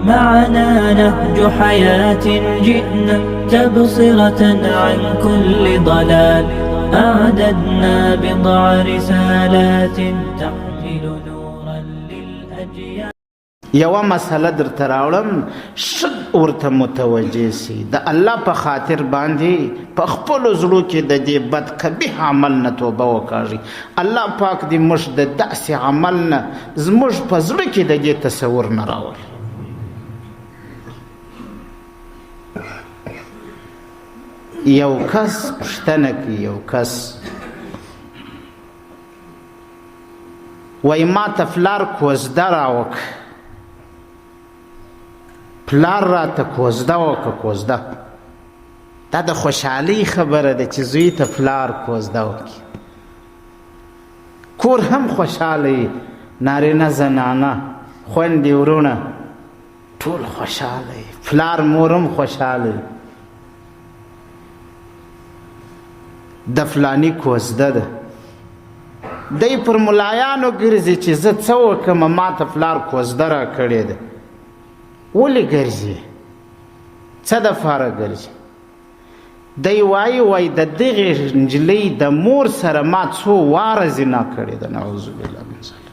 معنا نهج حياة جئنا تبصرة عن كل ضلال، أعددنا بضع رسالات تحمل نورا للأجيال. یوه مسله درته راوړم، ښه ورته متوجه سي. د الله په خاطر باندې په خپلو زړو کې د دې بد قبیح عمل نه توبه وکاږي. الله پاک دې موږ د داسې عمل نه زموږ په زړه کې د دې تصور نه راولي. یو کس پوښتنه کوي، یو کس وایي ما ته پلار کوزده راوکړه، پلار راته کوزده وکړه. کوزده دا د خوشحالۍ خبره ده چې زوی ته پلار کوزده وکړي. کور هم خوشحاله وي، نارینه زنانه خویندې وروڼه ټول خوشحاله وي، پلار مور هم خوشحاله وي. د فلاني کوزده ده، دی پر ملایانو ګرځي چې زه څه وکړم، ما ته پلار کوزده را کړې ده. ولې ګرځي؟ څه دپاره ګرځي؟ دی وایي، وایي د دغې نجلۍ د مور سره ما څو واره زنا کړې ده. نعوذ بالله من ذلک.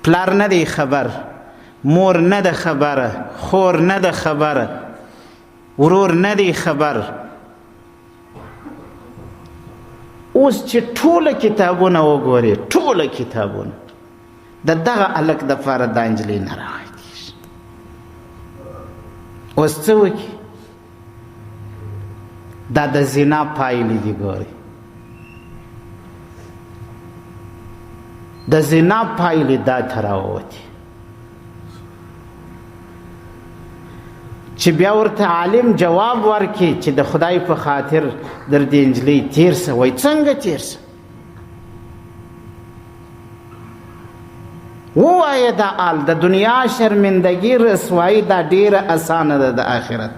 پلار نه دی خبر، مور نه ده خبره، خور نه ده خبره، ورور نه دی خبر. اوس چې ټوله کتابونه وګورې، ټوله کتابونه د دغه هلک دپاره دا نجلۍ نه راغی کېږي. اوس څه وکړي؟ دا د زنا پایلې دي. ګورئ، د زنا پایلې دا ته راووتې چې بیا ورته عالم جواب ورکړي چې د خدای په خاطر در دې نجلۍ تېر سه. وایي څنګه تېر سه؟ ووایه دا آل د دنیا شرمندګي رسوایي دا ډېره اسانه ده، د آخرت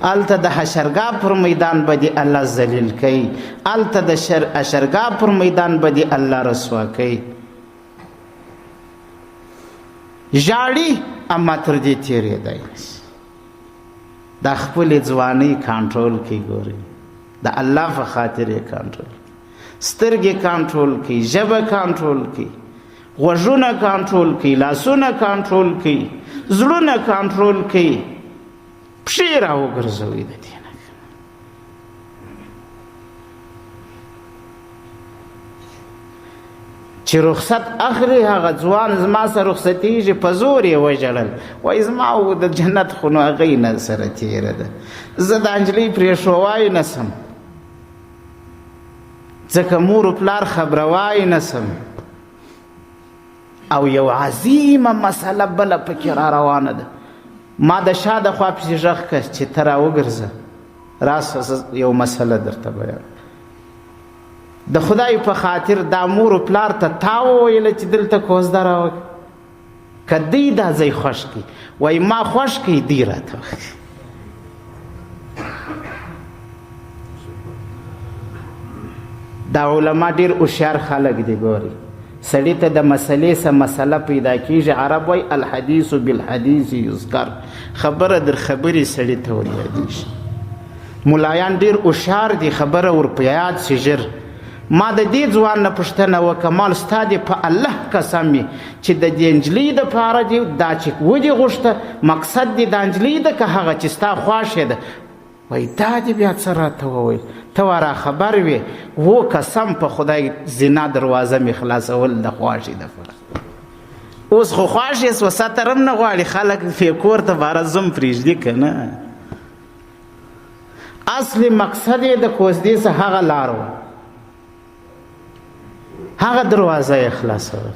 هلته د حشرګاه پر میدان به دې الله ذلیل کوي، هلته د حشرګاه پر میدان به دې الله رسوا کوي. ژاړي اما تر دې تېرېدای نشي. دا خپلې ځوانۍ کنټرول کوي. ګورئ، د الله په خاطر یې کنټرول کوي، سترګې کنټرول کوي، ژبه کنټرول کوي، غوږونه کنټرول کوي، لاسونه کنټرول کوي، زړونه کنټرول کوي، پښې راوګرځوي د دې نه. چې رخصت اخلي هغه ځوان زما سره رخصتېږي، په زور یې وژړل، وایي زما د جنت خو نو هغې نه سره تېره ده، زه دا نجلۍ پرېښووای نه سم، ځکه مور و پلار خبروای نه سم. او یو عظیمه مسله بله پکې را روانه ده. ما د شا د خوا پسې غږ کړ چې ته راوګرځه، راسه زه یو مسله درته بیان. د خدای په خاطر دا مور و پلار ته تا وویله چې دلته کوزده راوکړه، که دی دا ځای خوښ کړي. وایي ما خوښ کړي، دی راته وکړي. دا علما ډیر هوښیار خلک دي. ګوري، سړي ته د مسلې څه مسله پیدا کیږي. عرب وایي الحدیث بالحدیث یذکر، خبره در خبرې سړي ته ور یادېږي. ملایان ډیر هوښیار دي، خبره ور په یاد سي ژر. ما د دې ځوان نه پوښتنه وکړه، مال ستا دې په الله قسم وي چې د دې نجلۍ دپاره دې دا چې ودې غوښته، مقصد دې دا نجلۍ ده که هغه چې ستا خواښې ده؟ وایي دا دې بیا څه راته وویل، ته وا را خبر وې؟ و قسم په خدای زنا دروازه مې خلاصول د خواښې دپاره. اوس خو خواښې سوه، ستر هم نه غواړي، خلک پې کور ته باره زوم پرېږدي که نه. اصلي مقصد یې د کوزدې څخه هغه لار وه، هغه دروازه یې خلاصوله.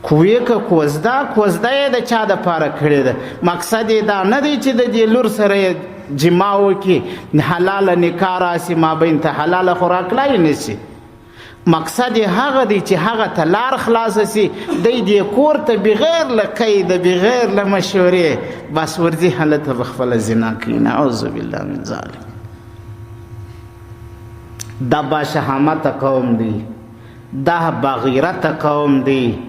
کوی که کوزده، کوزده یې د چا دپاره کړې ده؟ مقصد یې دا نه دی چې د دې لور سره یې جما وکړي، حلاله نکاح راسي مابین ته، حلاله خو راکړای نه شي. مقصد یې هغه دی چې هغه ته لار خلاصه سي، دی دې کور ته بغیر له قیده، بغیر له مشورې بس ورځي، هلته به خپله زنا کوي. نعوذ بالله من ذلک. دا باشهامته قوم دی. دا باغیرته قوم دی،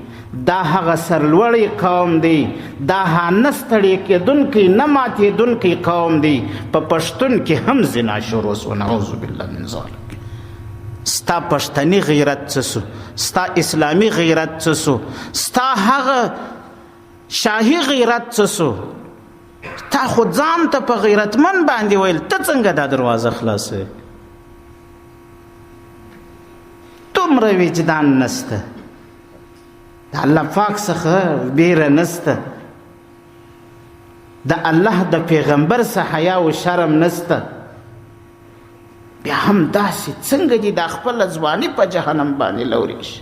دا هغه سرلوړی قوم دی، دا نه ستړی کېدونکی نه ماتېدونکی قوم دی. په پښتون کې هم زنا شروع سوه، نعوذ بالله من ذلک. ستا پښتني غیرت څه سو؟ ستا اسلامي غیرت څه سو؟ ستا هغه شاهي غیرت څه سو؟ تا خو ځان ته په غیرتمن باندې ویل، ته څنګه دا دروازه خلاصوې؟ دومره وجدان نسته، د الله پاک څخه بیره نسته، د الله د پیغمبر څخه حیا او شرم نسته، بیا هم داسې څنګه دي دا خپله ځواني په جهنم باندې لوري شي؟